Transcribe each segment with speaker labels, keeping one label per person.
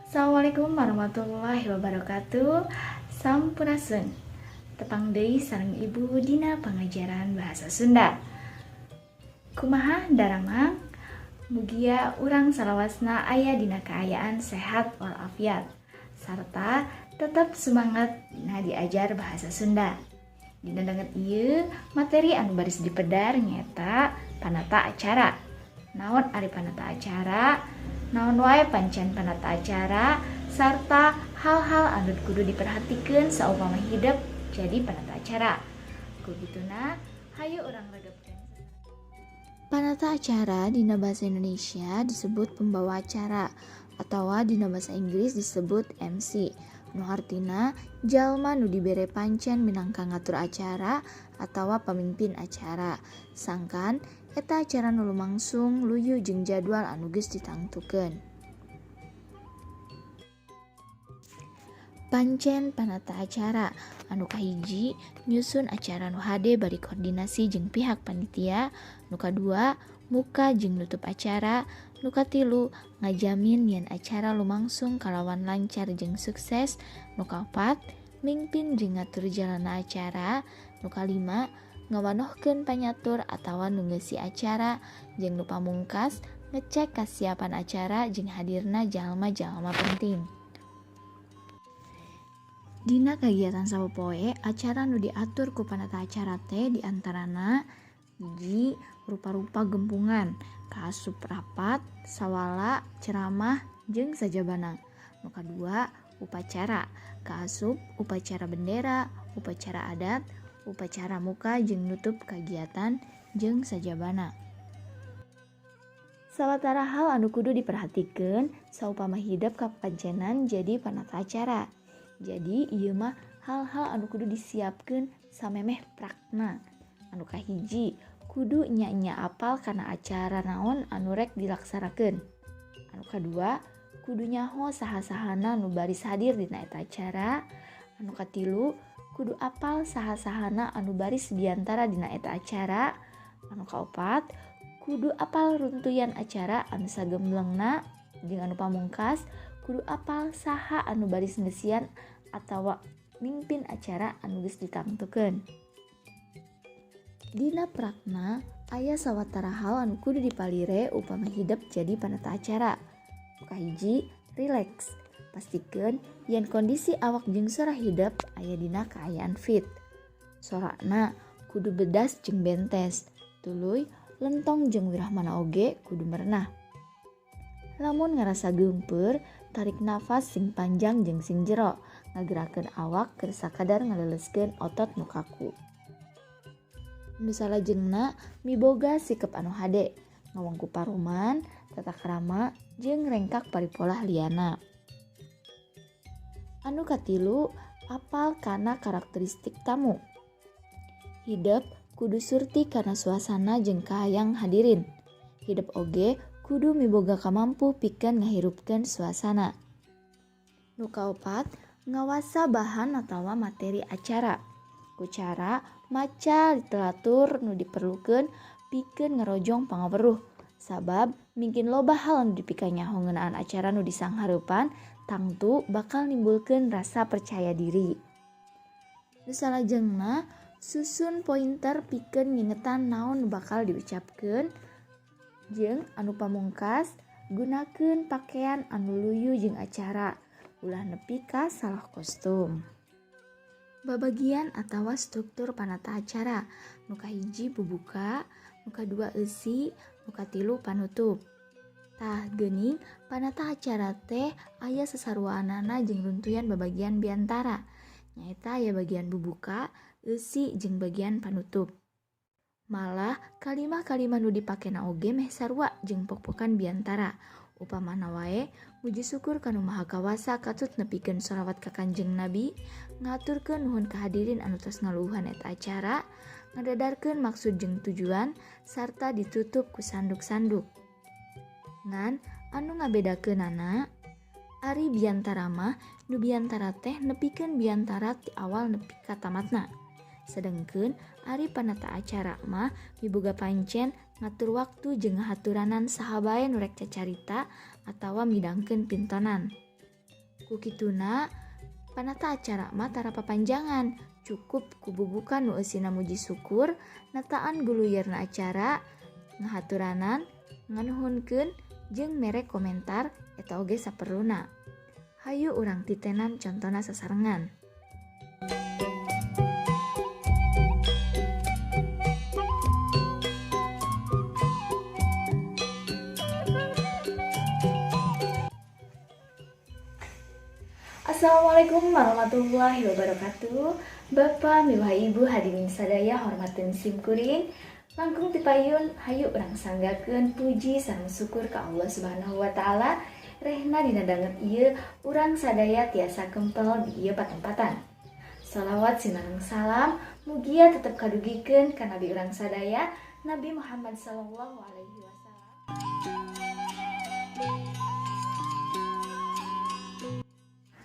Speaker 1: Assalamualaikum warahmatullahi wabarakatuh. Sampurasun. Tepang deui sareng Ibu dina pangajaran bahasa Sunda. Kumaha daramang? Mugia urang salawasna aya dina kaayaan sehat walafiat sarta tetap semangat dina diajar bahasa Sunda. Dina danget ieu, materi anu baris dipedar nyaeta panata acara. Naon ari panata acara? Naon wae pancen panata acara sarta hal-hal anu kudu diperhatikeun saupama hidep jadi panata acara. Ku kituna, hayu urang regepkeun. Panata acara dina bahasa Indonesia disebut pembawa acara atawa dina bahasa Inggris disebut MC, nu hartina jalma nu dibere pancen minangka ngatur acara atawa pamimpin acara, sangkan eta acara nu lumangsung luyu jeung jadwal anu geus ditangtukeun. Pancen panata acara anu kahiji, nyusun acara nu hade bari koordinasi jeung pihak panitia, nu kadua, muka jeung nutup acara, nu katilu, ngajamin yen acara lumangsung kalawan lancar jeung sukses, nu kaopat, mingpin jeung ngatur jalanna acara, nu kalima, ngawanohkeun panyatur atawa nu ngeusi acara, jeung nu pamungkas, ngecek kasiapan acara jeung hadirna jalma-jalma penting. Dina kagiatan sapopoe, acara nu diatur ku panata acara teh diantarana: hiji, rupa-rupa gempungan, kaasup rapat, sawala, ceramah, jeung sajabana; nu kadua, upacara, kaasup upacara bendera, upacara adat, upacara muka jeung nutup kagiatan, jeung sajabana. Sawatara hal anu kudu diperhatikeun saupama hidep kapancenan jadi panata acara. Jadi ieu mah hal-hal anu kudu disiapkeun samemeh prakna. Anu kahiji, kudu nya-nya apal kana acara naon anu rek dilaksanakeun. Anu kadua, kudu nyaho saha-sahana nu baris hadir dina eta acara. Anu katilu, kudu apal saha-sahana anu baris biantara dina eta acara. Anu kaopat, kudu apal runtuyan acara anu sagemblengna, jeung anu pamungkas, kudu apal saha anu baris ngeusian atawa mingpin acara anu geus ditangtukeun. Dina prakna aya sawatara hal anu kudu dipalire upama hidep jadi panata acara. Nu kahiji, rileks. Pastikeun yen kondisi awak jeung sora hidep aya dina kaayaan fit. Sorana kudu bedas jeung bentes, tuluy lentong jeung wirahmana oge kudu merenah. Lamun ngarasa geumpeur, tarik nafas sing panjang jeung sing jero, ngagerakeun awak keur sakadar ngaleuleskeun otot nu kaku. Nu salajengna, miboga sikep anu hade, ngawengku paroman, tata krama, jeung rengkak paripolah liana. Anu katilu, apal kana karakteristik tamu. Hidep kudu surti kana suasana jeung kahayang hadirin. Hidep oge kudu miboga kamampu pikeun ngahirupkeun suasana. Nu kaopat, ngawasa bahan atawa materi acara. Ku cara maca literatur nu diperlukeun pikeun ngarojong pangaweruh. Sabab mingkin loba hal anu dipikanyaho ngeunaan acara nu disanghareupan, tangtu bakal nimbulkeun rasa percaya diri. Nu salajengna, susun pointer pikeun ngingetan naon nu bakal diucapkeun, jeung anu pamungkas, gunakeun pakean anu luyu jeung acara, ulah nepi ka salah kostum. Babagian atawa struktur panata acara: nu kahiji, bubuka, nu kadua, eusi, nu katilu, panutup. Tah geuning, panata acara teh aya sasaruaanana jeung runtuyan babagian biantara, nyaeta aya bagian bubuka, eusi, jeung bagian panutup. Malah kalimah-kalimah nu dipakena oge meh sarua jeung pokpokan biantara. Upamana wae, muji syukur ka Nu Maha Kawasa katut nepikeun sholawat ka Kanjeng Nabi, ngahaturkeun nuhun ka hadirin anu tos ngaluuhan eta acara, ngadadarkeun maksud jeung tujuan, sarta ditutup ku sanduk-sanduk. Ngan anu ngabedakeunana, ari biantara mah nu biantara teh nepikeun biantara ti awal nepi ka tamatna. Sedengkeun ari panata acara mah miboga pancen ngatur waktu jeung ngahaturanan saha bae nu rek cacarita atawa midangkeun pintonan. Ku kituna, panata acara mah tara papanjangan, cukup ku bubuka nu eusina muji syukur, nataan guluyerna acara, ngahaturanan, nganuhunkeun jeung mere komentar eta oge saperluna. Hayu urang titenan contona sasarengan. Assalamualaikum warahmatullahi wabarakatuh. Bapak miwah Ibu hadirin sadaya hormateun sim kuring. Langkung tipayun hayu urang sanggakeun puji sareng syukur ka Allah Subhanahu wa taala. Rehna dina danget ieu urang sadaya tiasa kempel di ieu patempatan. Salawat sinareng salam mugia tetep kadugikeun ka nabi urang sadaya Nabi Muhammad sallallahu alaihi wasallam.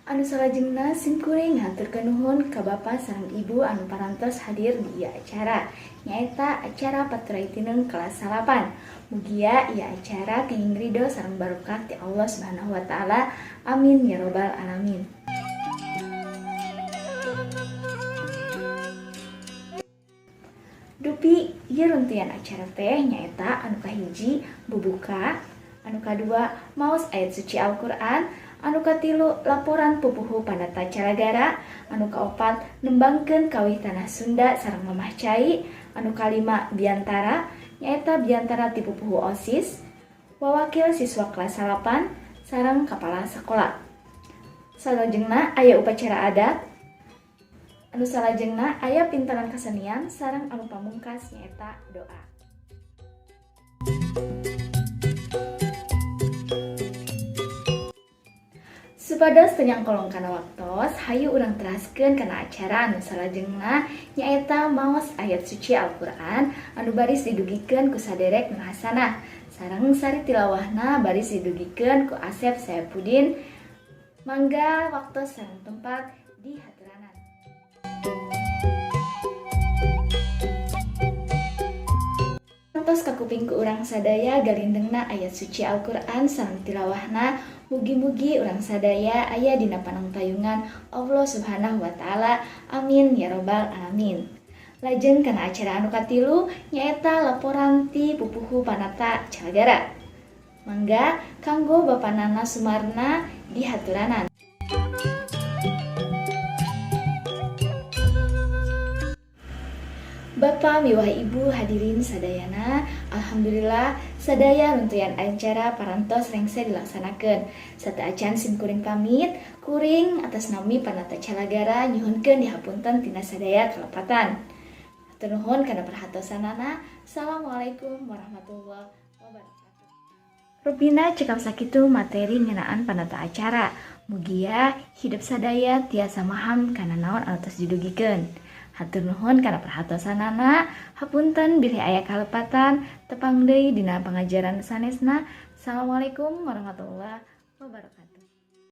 Speaker 1: Anu salajengna sim kuring haturkeun nuhun ka bapa sareng ibu anu parantos hadir di ieu acara, nyaeta acara Paturai Tineng kelas 8. Mugia ieu acara kenging ridho sareng barokah ti Allah Subhanahu wa taala. Amin ya robbal alamin. Dupi ieu runtuyan acara teh nyaeta anu kahiji bubuka, anu kadua maos ayat suci Al-Qur'an, anu katilu laporan pupuhu panata Calagara, anu kaopat nembangkeun kawih tanah Sunda sareng mamah cai, anu kalima biantara nyaeta biantara ti pupuhu OSIS, wawakil siswa kelas 8 sareng kepala sekolah. Salajengna aya upacara adat, anu salajengna aya pintaran kesenian sareng anu pamungkas nyaeta doa. Supados teu nyangkolong kana waktos, hayu urang teraskeun kana acara anu salajengna nyaeta maos ayat suci Al-Qur'an anu baris didugikeun ku saderek Nur Hasanah sareng sari tilawahna baris didugikeun ku Asep Saepudin. Mangga waktos sareng tempat di haturanan. Tos kakuping ku urang sadaya galindengna ayat suci Al-Qur'an sareng tilawahna. Mugi-mugi urang sadaya aya dina panangtayungan Allah Subhanahu wa taala. Amin ya robbal alamin. Lajeng kana acara anu katilu nyaeta laporan ti pupuhu panata Calagara. Mangga kanggo Bapak Nana Sumarna di haturanan. Bapak miwah Ibu hadirin sadayana, alhamdulillah sadaya runtuyan acara parantos rengse dilaksanakeun. Sateuacan sim kuring pamit, kuring atas nami panata Calagara nyuhunkeun dihapunten tina sadaya kalepatan. Hatur nuhun kana perhatosanana. Assalamualaikum warahmatullahi wabarakatuh. Rupina cekap sakitu materi ngeunaan panata acara. Mugia hidup sadaya tiasa maham kana naon anu tos didugikeun. Hatur nuhun kana perhatosanana, hapunten bilih aya kalepatan, tepang deui dina pangajaran sanesna. Assalamualaikum warahmatullahi wabarakatuh.